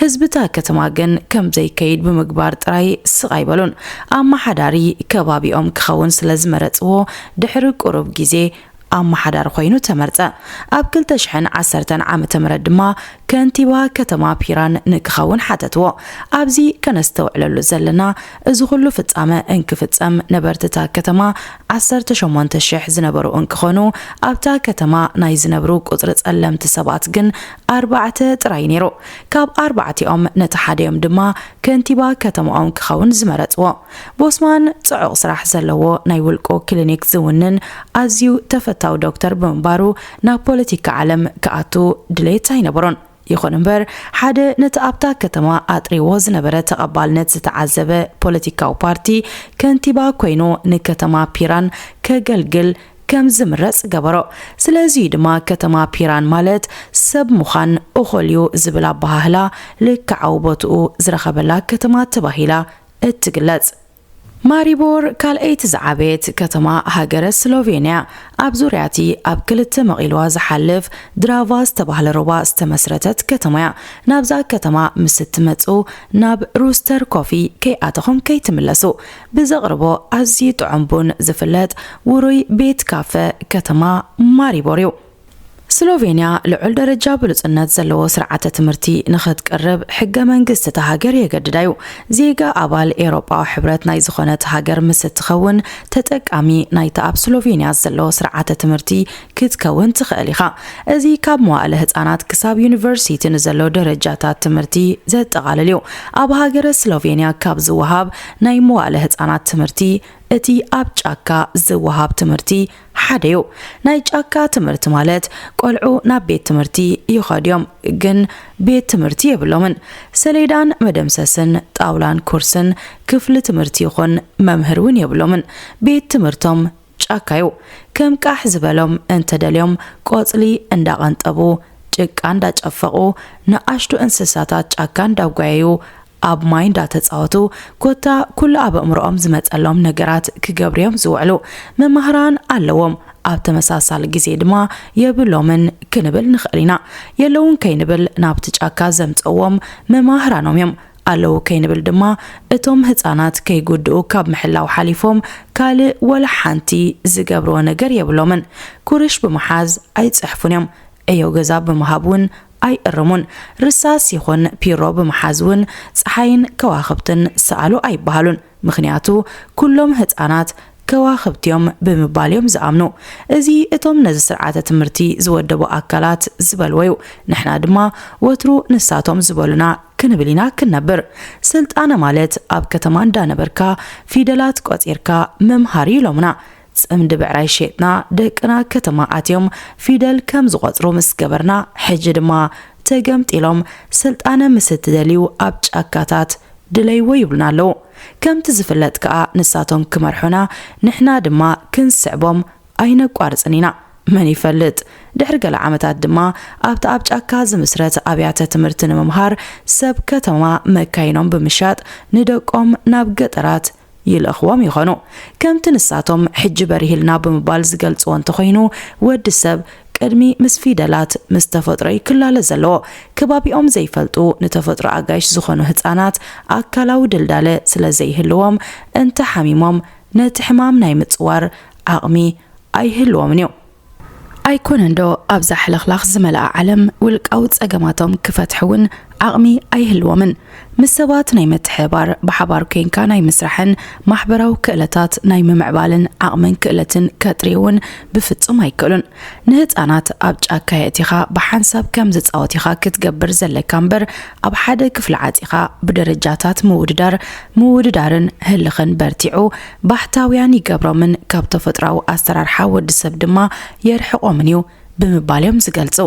ህዝቢ እታ ከተማ ግን ከም ዘይከይድ ብምግባር ጥራይ ስቕ ኣይበሉን። ኣመሓዳሪ ከባቢኦም ክኸውን ስለ ዝመረጽዎ ድሕሪ ቁሩብ ግዜ ኣመሓዳሪ ኮይኑ ተመርጸ። ኣብ ክልተ ሽሕን ዓሰርተን ዓመተ ምህረት ድማ ከንቲባ ከተማ ፒራን ንክኸውን ሓተትዎ። ኣብዚ ከነስተውዕለሉ ዘለና፣ እዚ ኩሉ ፍጻመ እንክፍጸም ነበርቲ እታ ከተማ ዓሰርተ ሸሞንተ ሽሕ ዝነበሩ እንክኾኑ፣ ኣብታ ከተማ ናይ ዝነብሩ ቁጽሪ ጸለምቲ ሰባት ግን ኣርባዕተ ጥራይ ነይሩ። ካብ ኣርባዕቲኦም ነቲ ሓደዮም ድማ ከንቲባ ከተማኦም ክኸውን ዝመረጽዎ። ቦስማን ጽዑቕ ስራሕ ዘለዎ ናይ ውልቁ ክሊኒክ ዝውንን ኣዝዩ ተፈታዊ ዶክተር ብምንባሩ ናብ ፖለቲካ ዓለም ክኣቱ ድሌት ኣይነበሮን። ይኹን እምበር፣ ሓደ ነቲ ኣብታ ከተማ ኣጥሪዎ ዝነበረ ተቐባልነት ዝተዓዘበ ፖለቲካዊ ፓርቲ ከንቲባ ኮይኑ ንከተማ ፒራን ከገልግል ከም ዝምረጽ ገበሮ። ስለዚ ድማ ከተማ ፒራን ማለት ሰብ ምዃን እኹል እዩ ዝብል ኣበሃህላ ልክዓዊ ቦትኡ ዝረኸበላ ከተማ ተባሂላ እትግለጽ። ማሪቦር ካልኣይቲ ዝዓበየት ከተማ ሃገረ ስሎቬንያ፣ ኣብ ዙርያቲ ኣብ ክልተ መቒልዋ ዝሓልፍ ድራቫ ዝተባህለ ሩባ ዝተመስረተት ከተማ እያ። ናብዛ ከተማ ምስ እትመጹ፣ ናብ ሩስተር ኮፊ ከይኣተኹም ከይትምለሱ። ብዘቕርቦ ኣዝዩ ጥዑም ቡን ዝፍለጥ ውሩይ ቤት ካፈ ከተማ ማሪቦር እዩ። ስሎቬንያ ልዑል ደረጃ ብሉጽነት ዘለዎ ስርዓተ ትምህርቲ ንኽትቅርብ ሕገ መንግስቲ እታ ሃገር የገድዳ እዩ። ዜጋ ኣባል ኤውሮጳዊ ሕብረት ናይ ዝኾነት ሃገር ምስ እትኸውን፣ ተጠቃሚ ናይቲ ኣብ ስሎቬንያ ዘሎ ስርዓተ ትምህርቲ ክትከውን ትኽእል ኢኻ። እዚ ካብ መዋእለ ህጻናት ክሳብ ዩኒቨርሲቲ ንዘሎ ደረጃታት ትምህርቲ ዘጠቓልል እዩ። ኣብ ሃገረ ስሎቬንያ ካብ ዝወሃብ ናይ መዋእለ ህጻናት ትምህርቲ፣ እቲ ኣብ ጫካ ዝወሃብ ትምህርቲ ሓደ እዩ። ናይ ጫካ ትምህርቲ ማለት፣ ቆልዑ ናብ ቤት ትምህርቲ ይኸዱ እዮም፣ ግን ቤት ትምህርቲ የብሎምን። ሰሌዳን መደምሰስን ጣውላን ኩርስን ክፍሊ ትምህርቲ ይኹን መምህር እውን የብሎምን። ቤት ትምህርቶም ጫካ እዩ። ከም ቃሕ ዝበሎም እንተደልዮም፣ ቆጽሊ እንዳቐንጠቡ፣ ጭቃ እንዳጨፈቑ፣ ንኣሽቱ እንስሳታት ጫካ እንዳጓየዩ፣ ኣብ ማይ እንዳተጻወቱ፣ ኮታ ኩሉ ኣብ ኣእምሮኦም ዝመጸሎም ነገራት ክገብሩ እዮም ዝውዕሉ። መማህራን ኣለዎም፣ ኣብ ተመሳሳሊ ግዜ ድማ የብሎምን ክንብል ንኽእል ኢና። የለውን ከይንብል፣ ናብቲ ጫካ ዘምጽእዎም መማህራኖም እዮም። ኣለዉ ከይንብል ድማ፣ እቶም ህጻናት ከይጉድኡ ካብ ምሕላው ሓሊፎም ካልእ ወላ ሓንቲ ዝገብርዎ ነገር የብሎምን። ኩርሽ ብምሓዝ ኣይጽሕፉን እዮም። ዕዮ ገዛ ብምሃብ እውን ኣይእርሙን። ርሳስ ይኹን ፒሮ ብምሓዝ እውን ጸሓይን ከዋኽብትን ሰኣሉ ኣይበሃሉን። ምኽንያቱ፣ ኩሎም ህጻናት ከዋኽብቲ እዮም ብምባል እዮም ዝኣምኑ። እዚ እቶም ነዚ ስርዓተ ትምህርቲ ዝወደቡ ኣካላት ዝበልዎ እዩ። ንሕና ድማ ወትሩ ንሳቶም ዝበሉና ክንብል ኢና ክንነብር። ስልጣነ ማለት፣ ኣብ ከተማ እንዳነበርካ ፊደላት ቆጺርካ ምምሃር እዩ ኢሎምና። ጽምዲ ብዕራይ ሸይጥና ደቅና ከተማ ኣትዮም ፊደል ከም ዝቆጽሩ ምስ ገበርና፣ ሕጂ ድማ ተገምጢሎም፣ ስልጣነ ምስ እትደልዩ ኣብ ጫካታት ድለይዎ ይብሉና ኣለዉ። ከምቲ ዝፍለጥ ከኣ፣ ንሳቶም ክመርሑና፣ ንሕና ድማ ክንስዕቦም ኣይነቋርጽን ኢና። መን ይፈልጥ፣ ድሕሪ ገለ ዓመታት ድማ ኣብቲ ኣብ ጫካ ዝምስረት ኣብያተ ትምህርቲ ንምምሃር ሰብ ከተማ መካይኖም ብምሻጥ ንደቆም ናብ ገጠራት ይልእኽዎም ይኾኑ። ከምቲ ንሳቶም ሕጂ በሪህልና ብምባል ዝገልጽዎ እንተኾይኑ፣ ወዲ ሰብ ቅድሚ ምስ ፊደላት፣ ምስ ተፈጥሮ እዩ ክላለ ዘለዎ። ከባቢኦም ዘይፈልጡ፣ ንተፈጥሮ ኣጋይሽ ዝኾኑ ህጻናት ኣካላዊ ድልዳለ ስለ ዘይህልዎም፣ እንተ ሓሚሞም ነቲ ሕማም ናይ ምጽዋር ዓቕሚ ኣይህልዎምን እዩ። ኣይኮነን ዶ ኣብዛ ሕልኽላኽ ዝመልኣ ዓለም ውልቃዊ ጸገማቶም ክፈትሑ እውን ዓቕሚ ኣይህልዎምን። ምስ ሰባት ናይ ምትሕብባር፣ ብሓባር ኴንካ ናይ ምስራሕን ማሕበራዊ ክእለታት ናይ ምምዕባልን ዓቕምን ክእለትን ከጥርዩ እውን ብፍጹም ኣይክእሉን። ንህጻናት ኣብ ጫካ የእቲኻ ብሓንሳብ ከም ዝጻወት ኢኻ ክትገብር ዘለካ እምበር፣ ኣብ ሓደ ክፍሊ ዓጺኻ ብደረጃታት ምውድዳር፣ ምውድዳርን ህልኽን በርቲዑ፣ ባሕታውያን ይገብሮምን ካብ ተፈጥሮኣዊ ኣሰራርሓ ወዲ ሰብ ድማ የርሕቖምን እዩ ብምባል እዮም ዝገልጹ።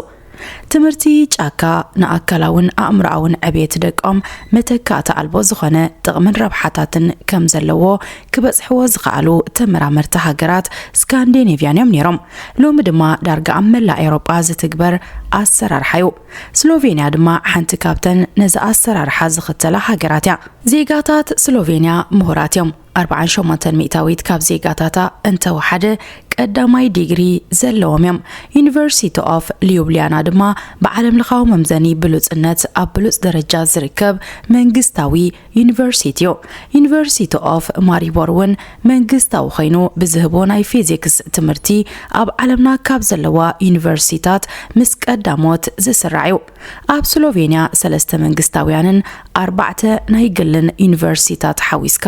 ትምህርቲ ጫካ ንኣካላውን ኣእምሮኣውን ዕብየት ደቆም መተካእታ ኣልቦ ዝኾነ ጥቕምን ረብሓታትን ከም ዘለዎ ክበጽሕዎ ዝኸኣሉ ተመራመርቲ ሃገራት ስካንዲኔቭያን እዮም ነይሮም። ሎሚ ድማ ዳርጋ ኣብ መላእ ኤውሮጳ ዝትግበር ኣሰራርሓ እዩ። ስሎቬንያ ድማ ሓንቲ ካብተን ነዚ ኣሰራርሓ ዝኽተላ ሃገራት እያ። ዜጋታት ስሎቬንያ ምሁራት እዮም። ኣርብዓን ሸሞንተን ሚእታዊት ካብ ዜጋታታ እንተወሓደ ቀዳማይ ዲግሪ ዘለዎም እዮም። ዩኒቨርሲቲ ኦፍ ሊዩብሊያና ድማ ብዓለም ለኻዊ መምዘኒ ብሉጽነት ኣብ ብሉጽ ደረጃ ዝርከብ መንግስታዊ ዩኒቨርሲቲ እዩ። ዩኒቨርሲቲ ኦፍ ማሪቦር እውን መንግስታዊ ኮይኑ ብዝህቦ ናይ ፊዚክስ ትምህርቲ ኣብ ዓለምና ካብ ዘለዋ ዩኒቨርሲታት ምስ ቀዳሞት ዝስራዕ እዩ። ኣብ ስሎቬንያ ሰለስተ መንግስታውያንን ኣርባዕተ ናይ ግልን ዩኒቨርሲታት ሓዊስካ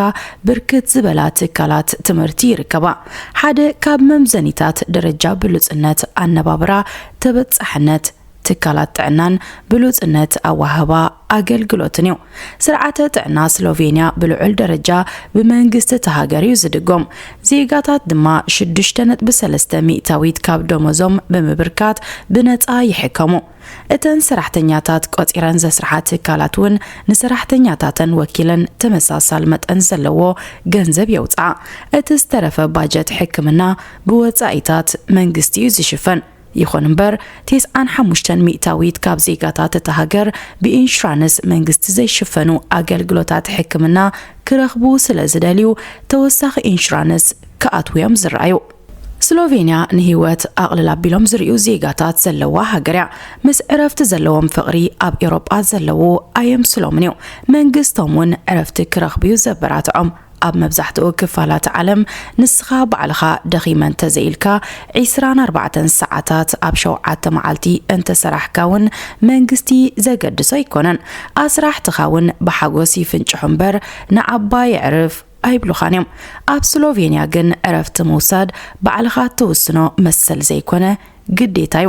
ብርክት ዝበላ ትካላት ትምህርቲ ይርከባ። ሓደ ካብ መምዘኒታት ደረጃ ብሉጽነት ኣነባብራ፣ ተበጻሕነት ትካላት ጥዕናን ብሉጽነት ኣዋህባ ኣገልግሎትን እዩ። ስርዓተ ጥዕና ስሎቬንያ ብልዑል ደረጃ ብመንግስቲ እታ ሃገር እዩ ዝድጎም። ዜጋታት ድማ ሽዱሽተ ነጥቢ ሰለስተ ሚእታዊት ካብ ደሞዞም ብምብርካት ብነጻ ይሕከሙ። እተን ሰራሕተኛታት ቆጺረን ዘስርሓ ትካላት እውን ንሰራሕተኛታተን ወኪለን ተመሳሳሊ መጠን ዘለዎ ገንዘብ የውጽኣ። እቲ ዝተረፈ ባጀት ሕክምና ብወጻኢታት መንግስቲ እዩ ዝሽፈን። ይኹን እምበር፣ ተስዓን ሓሙሽተን ሚእታዊት ካብ ዜጋታት እታ ሃገር ብኢንሹራንስ መንግስቲ ዘይሽፈኑ ኣገልግሎታት ሕክምና ክረኽቡ ስለ ዝደልዩ፣ ተወሳኺ ኢንሹራንስ ክኣትዉ እዮም ዝረኣዩ። ስሎቬንያ ንህይወት ኣቕልል ኣቢሎም ዝርእዩ ዜጋታት ዘለዋ ሃገር እያ። ምስ ዕረፍቲ ዘለዎም ፍቕሪ ኣብ ኤውሮጳ ዘለዉ ኣየምስሎምን እዩ። መንግስቶም እውን ዕረፍቲ ክረኽቡ እዩ ዘበራትዖም። ኣብ መብዛሕትኡ ክፋላት ዓለም፣ ንስኻ ባዕልኻ ደኺመ እንተዘይኢልካ፣ ዒስራን ኣርባዕተን ሰዓታት ኣብ ሸውዓተ መዓልቲ እንተሰራሕካ እውን መንግስቲ ዘገድሶ ኣይኮነን። ኣስራሕትኻ እውን ብሓጎስ ይፍንጭሑ እምበር፣ ንዓባይ ዕርፍ ኣይብሉኻን እዮም። ኣብ ስሎቬንያ ግን ዕረፍቲ ምውሳድ ባዕልኻ እትውስኖ መሰል ዘይኮነ፣ ግዴታ እዩ።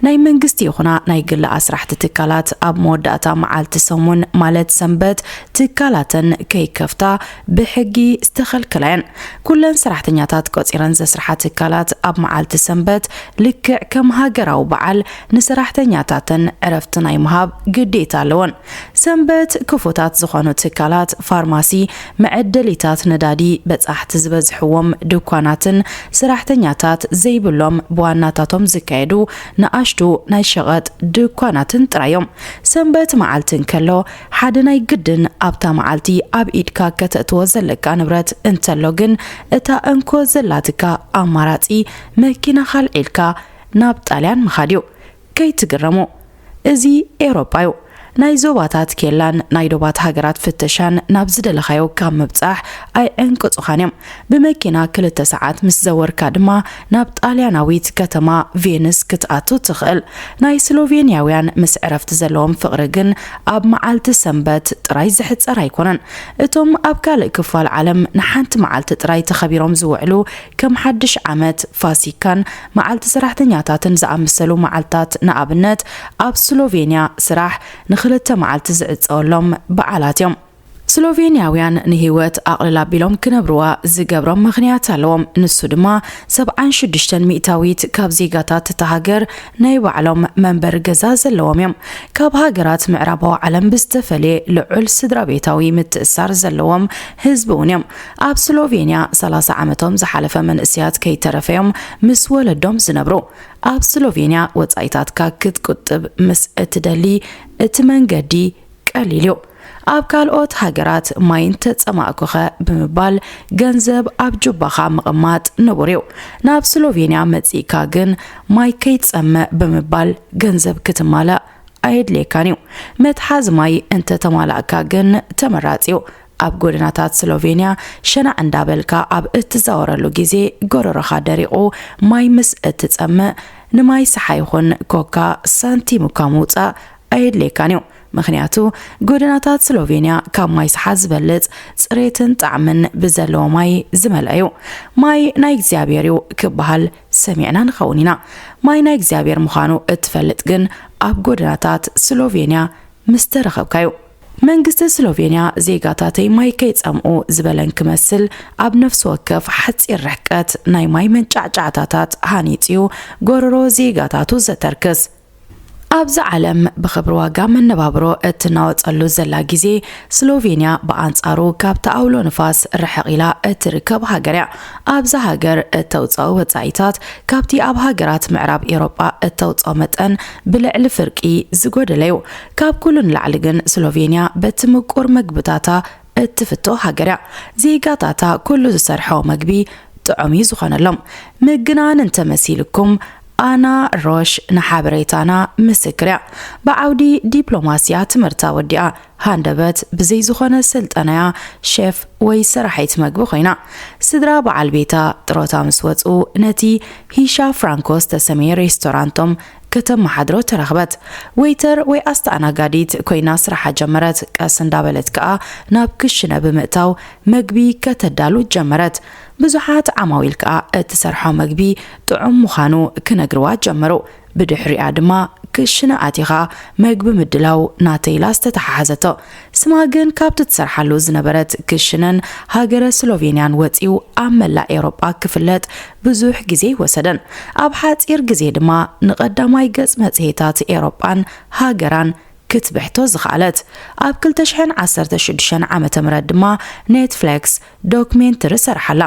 ናይ መንግስቲ ይኹና ናይ ግሊ ኣስራሕቲ ትካላት ኣብ መወዳእታ መዓልቲ ሰሙን፣ ማለት ሰንበት፣ ትካላተን ከይከፍታ ብሕጊ ዝተኸልከላ እየን። ኩለን ሰራሕተኛታት ቆጺረን ዘስርሓ ትካላት ኣብ መዓልቲ ሰንበት፣ ልክዕ ከም ሃገራዊ በዓል፣ ንሰራሕተኛታተን ዕረፍቲ ናይ ምሃብ ግዴታ ኣለወን። ሰንበት ክፉታት ዝኾኑ ትካላት፣ ፋርማሲ፣ መዐደሊታት ነዳዲ፣ በጻሕቲ ዝበዝሕዎም ድኳናትን ሰራሕተኛታት ዘይብሎም ብዋናታቶም ዝካየዱ ንኣሽቱ ናይ ሸቐጥ ድኳናትን ጥራይ እዮም። ሰንበት መዓልቲ እንከሎ፣ ሓደ ናይ ግድን ኣብታ መዓልቲ ኣብ ኢድካ ከተእትዎ ዘለካ ንብረት እንተሎ ግን፣ እታ እንኮ ዘላትካ ኣማራጺ መኪናኻ ኣልዒልካ ናብ ጣልያን ምኻድ እዩ። ከይትግረሙ፣ እዚ ኤውሮጳ እዩ። ናይ ዞባታት ኬላን ናይ ዶባት ሃገራት ፍተሻን ናብ ዝደለኻዮ ካብ ምብጻሕ ኣይዕንቅጹኻን እዮም። ብመኪና ክልተ ሰዓት ምስ ዘወርካ ድማ ናብ ጣልያናዊት ከተማ ቬንስ ክትኣቱ ትኽእል። ናይ ስሎቬንያውያን ምስ ዕረፍቲ ዘለዎም ፍቕሪ ግን ኣብ መዓልቲ ሰንበት ጥራይ ዝሕጸር ኣይኮነን። እቶም ኣብ ካልእ ክፋል ዓለም ንሓንቲ መዓልቲ ጥራይ ተኸቢሮም ዝውዕሉ፣ ከም ሓድሽ ዓመት፣ ፋሲካን መዓልቲ ሰራሕተኛታትን ዝኣመሰሉ መዓልታት፣ ንኣብነት፣ ኣብ ስሎቬንያ ስራሕ ንኽልተ መዓልቲ ዝዕጸወሎም በዓላት እዮም። ስሎቬንያውያን ንህይወት ኣቕልል ኣቢሎም ክነብርዋ ዝገብሮም ምኽንያት ኣለዎም። ንሱ ድማ፣ ሰብዓን ሽዱሽተን ሚእታዊት ካብ ዜጋታት እታ ሃገር ናይ ባዕሎም መንበሪ ገዛ ዘለዎም እዮም። ካብ ሃገራት ምዕራባዊ ዓለም ብዝተፈልየ ልዑል ስድራ ቤታዊ ምትእሳር ዘለዎም ህዝቢ እውን እዮም። ኣብ ስሎቬንያ ሰላሳ ዓመቶም ዝሓለፈ መንእሰያት ከይተረፈ እዮም ምስ ወለዶም ዝነብሩ። ኣብ ስሎቬንያ ወጻኢታትካ ክትቁጥብ ምስ እትደሊ፣ እቲ መንገዲ ቀሊል እዩ። ኣብ ካልኦት ሃገራት ማይ እንተጸማእኩኸ ብምባል ገንዘብ ኣብ ጁባኻ ምቕማጥ ንቡር እዩ። ናብ ስሎቬንያ መጺእካ ግን ማይ ከይትጸምእ ብምባል ገንዘብ ክትማላእ ኣየድልየካን እዩ። መትሓዚ ማይ እንተተማላእካ ግን ተመራጺ እዩ። ኣብ ጎደናታት ስሎቬንያ ሸናዕ እንዳበልካ ኣብ እትዛወረሉ ግዜ፣ ጎረሮኻ ደሪቑ ማይ ምስ እትጸምእ፣ ንማይ ሰሓ ይኹን ኮካ ሳንቲም እኳ ምውጻእ ኣየድልየካን እዩ። ምኽንያቱ፣ ጎደናታት ስሎቬንያ ካብ ማይ ሰሓ ዝበልጽ ጽሬትን ጣዕምን ብዘለዎ ማይ ዝመልአ እዩ። ማይ ናይ እግዚኣብሔር እዩ ክበሃል ሰሚዕና ንኸውን ኢና። ማይ ናይ እግዚኣብሔር ምዃኑ እትፈልጥ ግን ኣብ ጎደናታት ስሎቬንያ ምስ ተረኸብካ እዩ። መንግስቲ ስሎቬንያ፣ ዜጋታተይ ማይ ከይጸምኡ ዝበለን ክመስል፣ ኣብ ነፍሲ ወከፍ ሓጺር ርሕቀት ናይ ማይ መንጫዕጫዕታታት ሃኒጹ እዩ፣ ጎረሮ ዜጋታቱ ዘተርክስ። ኣብዚ ዓለም ብኽብሪ ዋጋ መነባብሮ እትናወጸሉ ዘላ ግዜ፣ ስሎቬንያ ብኣንጻሩ ካብቲ ኣውሎ ንፋስ ርሕቕ ኢላ እትርከብ ሃገር እያ። ኣብዛ ሃገር እተውጽኦ ወጻኢታት ካብቲ ኣብ ሃገራት ምዕራብ ኤውሮጳ እተውጽኦ መጠን ብልዕሊ ፍርቂ ዝጎደለ እዩ። ካብ ኩሉ ንላዕሊ ግን ስሎቬንያ በቲ ምቁር መግብታታ እትፍቶ ሃገር እያ። ዜጋታታ ኩሉ ዝሰርሖ መግቢ ጥዑም እዩ ዝኾነሎም። ምግናን እንተመሲልኩም፣ ኣና ሮሽ ንሓበሬታና ምስክር እያ። ብዓውዲ ዲፕሎማስያ ትምህርታ ወዲኣ፣ ሃንደበት ብዘይ ዝኾነ ስልጠናያ ሸፍ ወይ ሰራሒት መግቢ ኮይና። ስድራ በዓል ቤታ ጥሮታ ምስ ወጹ፣ ነቲ ሂሻ ፍራንኮ ዝተሰመየ ሬስቶራንቶም ከተመሓድሮ ተረኽበት። ዌይተር ወይ ኣስተኣናጋዲት ኮይና ስራሓ ጀመረት። ቀስ እንዳበለት ከኣ ናብ ክሽነ ብምእታው መግቢ ከተዳሉ ጀመረት። ብዙሓት ዓማዊል ከኣ እትሰርሖ መግቢ ጥዑም ምዃኑ ክነግርዋ ጀመሩ። ብድሕሪኣ ድማ ክሽነ ኣቲኻ መግቢ ምድላው ናተይ ኢላ ዝተተሓሓዘቶ። ስማ ግን ካብቲ ትሰርሓሉ ዝነበረት ክሽነን ሃገረ ስሎቬንያን ወጺኡ ኣብ መላእ ኤውሮጳ ክፍለጥ ብዙሕ ግዜ ኣይወሰደን። ኣብ ሓጺር ግዜ ድማ ንቐዳማይ ገጽ መጽሔታት ኤውሮጳን ሃገራን ክትብሕቶ ዝኸኣለት። ኣብ ክልተ ሽሕን ዓሰርተ ሽዱሽተን ዓመተ ምህረት ድማ ኔትፍሌክስ ዶክሜንተሪ ሰርሓላ።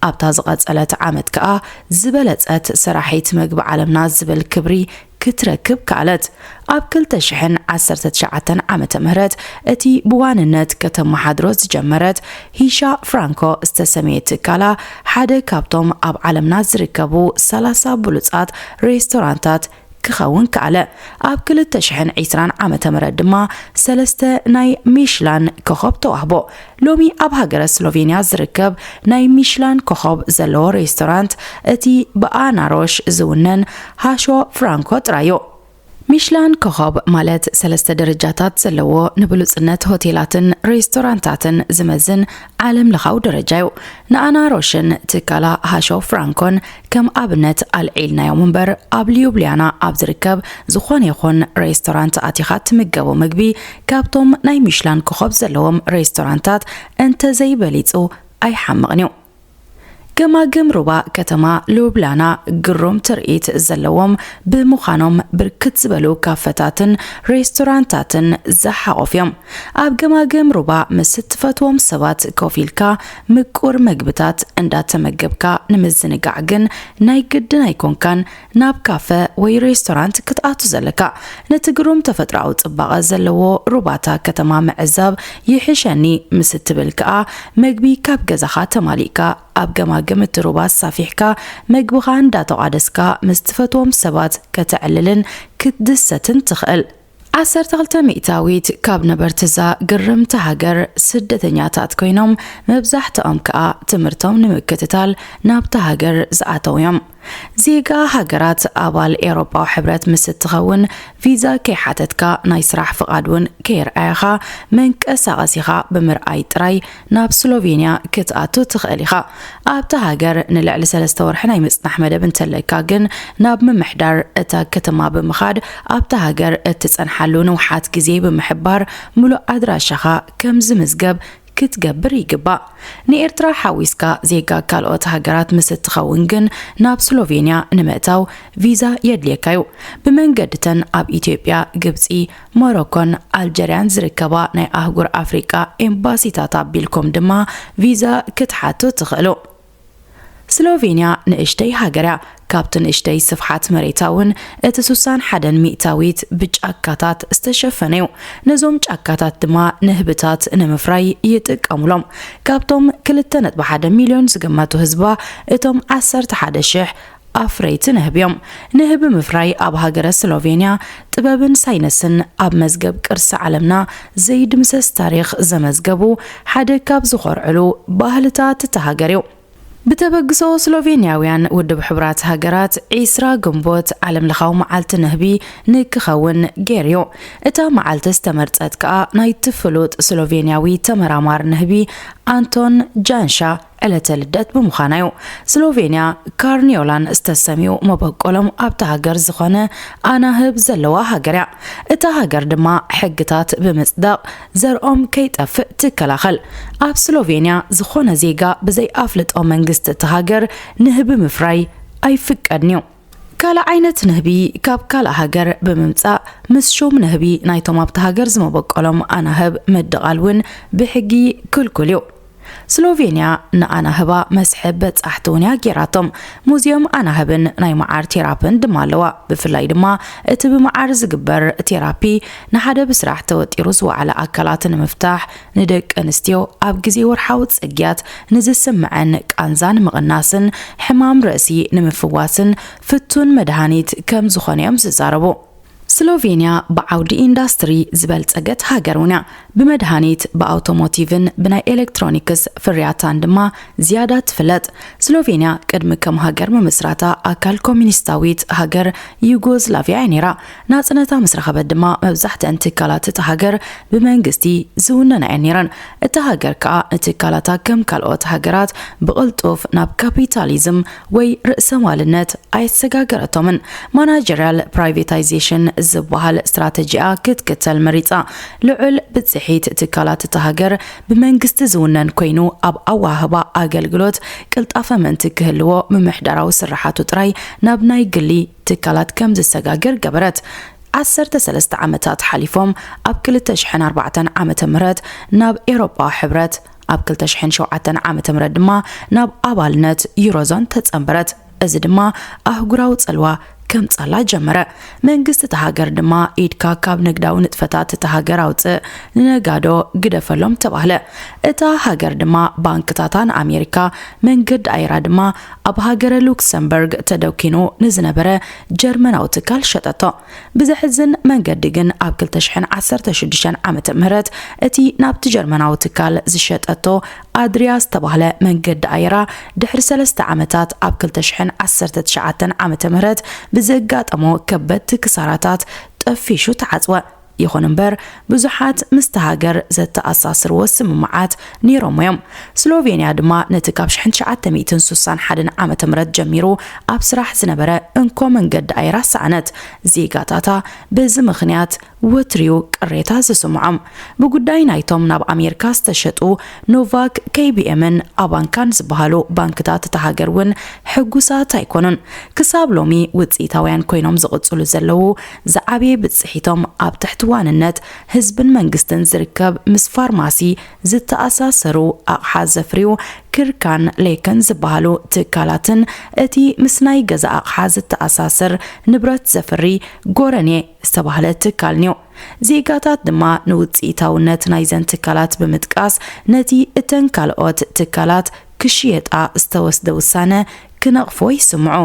ኣብታ ዝቐጸለት ዓመት ከኣ ዝበለጸት ሰራሒት መግቢ ዓለምና ዝብል ክብሪ ክትረክብ ከኣለት። ኣብ ክልተ ሽሕን ዓሰርተ ትሽዓተን ዓመተ ምህረት እቲ ብዋንነት ከተመሓድሮ ዝጀመረት ሂሻ ፍራንኮ ዝተሰመየ ትካላ፣ ሓደ ካብቶም ኣብ ዓለምና ዝርከቡ ሰላሳ ብሉጻት ሬስቶራንታት ክኸውን ከኣለ። ኣብ ክልተ ሽሕን ዕስራን ዓመተ ምህረት ድማ ሰለስተ ናይ ሚሽላን ኮኸብ ተዋህቦ። ሎሚ ኣብ ሃገረ ስሎቬንያ ዝርከብ ናይ ሚሽላን ኮኸብ ዘለዎ ሬስቶራንት እቲ ብኣናሮሽ ዝውነን ሃሾ ፍራንኮ ጥራይ እዩ። ሚሽላን ኮኸብ ማለት ሰለስተ ደረጃታት ዘለዎ ንብሉጽነት ሆቴላትን ሬስቶራንታትን ዝመዝን ዓለም ለኻዊ ደረጃ እዩ። ንኣናሮሽን ትካላ ሃሾ ፍራንኮን ከም ኣብነት ኣልዒልናዮም እምበር፣ ኣብ ሊዩብሊያና ኣብ ዝርከብ ዝኾነ ይኹን ሬስቶራንት ኣቲኻ ትምገቦ ምግቢ ካብቶም ናይ ሚሽላን ኮኸብ ዘለዎም ሬስቶራንታት እንተዘይበሊጹ ኣይሓምቕን እዩ። ገማግም ሩባ ከተማ ሉብላና ግሩም ትርኢት ዘለዎም ብምዃኖም፣ ብርክት ዝበሉ ካፈታትን ሬስቶራንታትን ዝሓቖፉ እዮም። ኣብ ገማግም ሩባ ምስ እትፈትዎም ሰባት ኮፍ ኢልካ ምቁር መግብታት እንዳተመገብካ ንምዝንጋዕ ግን ናይ ግድን ኣይኮንካን ናብ ካፈ ወይ ሬስቶራንት ክትኣቱ ዘለካ። ነቲ ግሩም ተፈጥሮኣዊ ጽባቐ ዘለዎ ሩባታ ከተማ ምዕዛብ ይሕሸኒ ምስ እትብል ከኣ፣ መግቢ ካብ ገዛኻ ተማሊእካ ኣብ ገማግም እቲ ሩባ ኣሳፊሕካ መግብኻ እንዳተቋደስካ ምስ ትፈትዎም ሰባት ከተዕልልን ክትድሰትን ትኽእል። ዓሰርተ ክልተ ሚእታዊት ካብ ነበርቲ እዛ ግርምቲ ሃገር ስደተኛታት ኮይኖም፣ መብዛሕትኦም ከኣ ትምህርቶም ንምክትታል ናብታ ሃገር ዝኣተዉ እዮም። ዜጋ ሃገራት ኣባል ኤውሮጳዊ ሕብረት ምስ እትኸውን፣ ቪዛ ከይሓተትካ ናይ ስራሕ ፍቓድ እውን ከየርኣያኻ መንቀሳቐሲኻ ብምርኣይ ጥራይ ናብ ስሎቬንያ ክትኣቱ ትኽእል ኢኻ። ኣብታ ሃገር ንልዕሊ ሰለስተ ወርሒ ናይ ምጽናሕ መደብ እንተለካ ግን፣ ናብ ምምሕዳር እታ ከተማ ብምኻድ ኣብታ ሃገር እትጸንሓሉ ንውሓት ግዜ ብምሕባር፣ ምሉእ ኣድራሻኻ ከም ዝምዝገብ ክትገብር ይግባእ። ንኤርትራ ሓዊስካ ዜጋ ካልኦት ሃገራት ምስ እትኸውን ግን፣ ናብ ስሎቬንያ ንምእታው ቪዛ የድልየካ እዩ። ብመንገድተን ኣብ ኢትዮጵያ፣ ግብጺ፣ ሞሮኮን ኣልጀርያን ዝርከባ ናይ ኣህጉር ኣፍሪቃ ኤምባሲታት ኣቢልኩም ድማ ቪዛ ክትሓቱ ትኽእሉ። ስሎቬንያ ንእሽተይ ሃገር እያ። ካብቲ ንእሽተይ ስፍሓት መሬታ እውን እቲ ስሳን ሓደን ሚእታዊት ብጫካታት ዝተሸፈነ እዩ። ነዞም ጫካታት ድማ ንህብታት ንምፍራይ ይጥቀሙሎም። ካብቶም ክልተ ነጥቢ ሓደ ሚልዮን ዝግመቱ ህዝባ፣ እቶም ዓሰርተ ሓደ ሽሕ ኣፍረይቲ ንህቢ እዮም። ንህቢ ምፍራይ ኣብ ሃገረ ስሎቬንያ ጥበብን ሳይንስን ኣብ መዝገብ ቅርሲ ዓለምና ዘይድምሰስ ታሪኽ ዘመዝገቡ ሓደ ካብ ዝኾርዕሉ ባህልታት እታ ሃገር እዩ። ብተበግሶ ስሎቬንያውያን፣ ውድብ ሕቡራት ሃገራት ዒስራ ግንቦት ዓለም ለኻዊ መዓልቲ ንህቢ ንክኸውን ገይሩ'ዩ። እታ መዓልቲ ዝተመርጸት ከኣ ናይቲ ፍሉጥ ስሎቬንያዊ ተመራማሪ ንህቢ ኣንቶን ጃንሻ ዕለተ ልደት ብምዃና'ዩ። ስሎቬንያ ካርኒዮላን ዝተሰምዩ መበቆሎም ኣብታ ሃገር ዝኾነ ኣናህብ ዘለዋ ሃገር እያ። እታ ሃገር ድማ ሕግታት ብምጽዳቕ ዘርኦም ከይጠፍእ ትከላኸል። ኣብ ስሎቬንያ ዝኾነ ዜጋ ብዘይ ኣፍልጦ መንግስቲ እታ ሃገር ንህቢ ምፍራይ ኣይፍቀድን እዩ። ካልእ ዓይነት ንህቢ ካብ ካልእ ሃገር ብምምጻእ፣ ምስ ሹም ንህቢ ናይቶም ኣብታ ሃገር ዝመበቆሎም ኣናህብ ምድቓል እውን ብሕጊ ክልኩል እዩ። ስሎቬንያ ንኣናህባ መስሕብ በጻሕቲ እውን እያ ገይራቶም። ሙዚየም ኣናህብን ናይ መዓር ቴራፕን ድማ ኣለዋ። ብፍላይ ድማ እቲ ብመዓር ዝግበር ቴራፒ ንሓደ ብስራሕ ተወጢሩ ዝወዓለ ኣካላት ንምፍታሕ፣ ንደቂ ኣንስትዮ ኣብ ግዜ ወርሓዊ ጽግያት ንዝስምዐን ቃንዛ ንምቕናስን ሕማም ርእሲ ንምፍዋስን ፍቱን መድሃኒት ከም ዝኾነ እዮም ዝዛረቡ። ስሎቬንያ ብዓውዲ ኢንዳስትሪ ዝበልጸገት ሃገር እውን እያ። ብመድሃኒት፣ ብኣውቶሞቲቭን ብናይ ኤሌክትሮኒክስ ፍርያታን ድማ ዝያዳ ትፍለጥ። ስሎቬንያ ቅድሚ ከም ሃገር ምምስራታ ኣካል ኮሚኒስታዊት ሃገር ዩጎዝላቪያ እያ ነይራ። ናጽነታ ምስ ረኸበት ድማ መብዛሕትአን ትካላት እታ ሃገር ብመንግስቲ ዝውነና እየን ነይረን። እታ ሃገር ከኣ ንትካላታ ከም ካልኦት ሃገራት ብቕልጡፍ ናብ ካፒታሊዝም ወይ ርእሰማልነት ኣየሰጋገረቶምን። ማናጀርያል ፕራይቬታይዜሽን ዝበሃል ስትራተጂኣ ክትክተል መሪጻ። ልዑል ብጽሒት ትካላት እታ ሃገር ብመንግስቲ ዝውነን ኮይኑ፣ ኣብ ኣወሃህባ ኣገልግሎት ቅልጣፈ ምእንቲ ክህልዎ፣ ምምሕዳራዊ ስርሓቱ ጥራይ ናብ ናይ ግሊ ትካላት ከም ዝሰጋገር ገበረት። ዓሰርተ ሰለስተ ዓመታት ሓሊፎም፣ ኣብ ክልተ ሽሕን ኣርባዕተን ዓመተ ምህረት ናብ ኤውሮጳዊ ሕብረት፣ ኣብ ክልተ ሽሕን ሸውዓተን ዓመተ ምህረት ድማ ናብ ኣባልነት ዩሮዞን ተጸንበረት። እዚ ድማ ኣህጉራዊ ጽልዋ ከምጻላ ጀመረ። መንግስቲ እታ ሃገር ድማ፣ "ኢድካ ካብ ንግዳዊ ንጥፈታት እታ ሃገር ኣውጽእ፣ ንነጋዶ ግደፈሎም" ተባህለ። እታ ሃገር ድማ ባንክታታ ንኣሜሪካ፣ መንገዲ ኣየራ ድማ ኣብ ሃገረ ሉክሰምበርግ ተደኪኑ ንዝነበረ ጀርመናዊ ትካል ሸጠቶ። ብዘሕዝን መንገዲ ግን ኣብ ክልተ ሽሕን ዓሰርተ ሽዱሽተን ዓመተ ምህረት እቲ ናብቲ ጀርመናዊ ትካል ዝሸጠቶ ኣድሪያ ዝተባህለ መንገዲ ኣየራ፣ ድሕሪ ሰለስተ ዓመታት ኣብ ክልተ ሽሕን ዓሰርተ ትሽዓተን ዓመተ ምህረት ብዘጋጠሞ ከበድቲ ክሳራታት ጠፊሹ ተዓጽወ። ይኹን እምበር፣ ብዙሓት ምስቲ ሃገር ዘተኣሳስርዎ ስምምዓት ነይሮም እዮም። ስሎቬንያ ድማ ነቲ ካብ ሽሕን ትሽዓተ ሚእትን ሱሳን ሓደን ዓመተ ምህረት ጀሚሩ ኣብ ስራሕ ዝነበረ እንኮ መንገዲ ኣየራ ሰኣነት። ዜጋታታ በዚ ምኽንያት ወትሪኡ ቅሬታ ዝስምዖም። ብጉዳይ ናይቶም ናብ ኣሜሪካ ዝተሸጡ ኖቫክ፣ ኬይ ቢ ኤምን ኣባንካን ዝበሃሉ ባንክታት እታ ሃገር እውን ሕጉሳት ኣይኮኑን። ክሳብ ሎሚ ውጽኢታውያን ኮይኖም ዝቕጽሉ ዘለዉ፣ ዝዓበየ ብጽሒቶም ኣብ ትሕቲ ዋንነት ህዝብን መንግስትን ዝርከብ፣ ምስ ፋርማሲ ዝተኣሳሰሩ ኣቕሓ ዘፍርዩ ክርካን ሌክን ዝበሃሉ ትካላትን እቲ ምስ ናይ ገዛ ኣቕሓ ዝተኣሳሰር ንብረት ዘፍሪ ጎረኔ ዝተባህለ ትካልን'ዩ። ዜጋታት ድማ ንውጽኢታውነት ናይዘን ትካላት ብምጥቃስ፣ ነቲ እተን ካልኦት ትካላት ክሽየጣ ዝተወስደ ውሳነ ክነቕፎ ይስምዑ።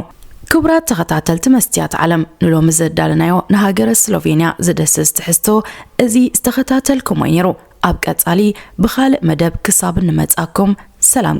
ክቡራት ተኸታተልቲ መስትያት ዓለም፣ ንሎሚ ዘዳለናዮ ንሃገረ ስሎቬንያ ዝድህስስ ትሕዝቶ እዚ ዝተኸታተልኩሞ እዩ ነይሩ። ኣብ ቀጻሊ ብኻልእ መደብ ክሳብ እንመጻኩም፣ ሰላም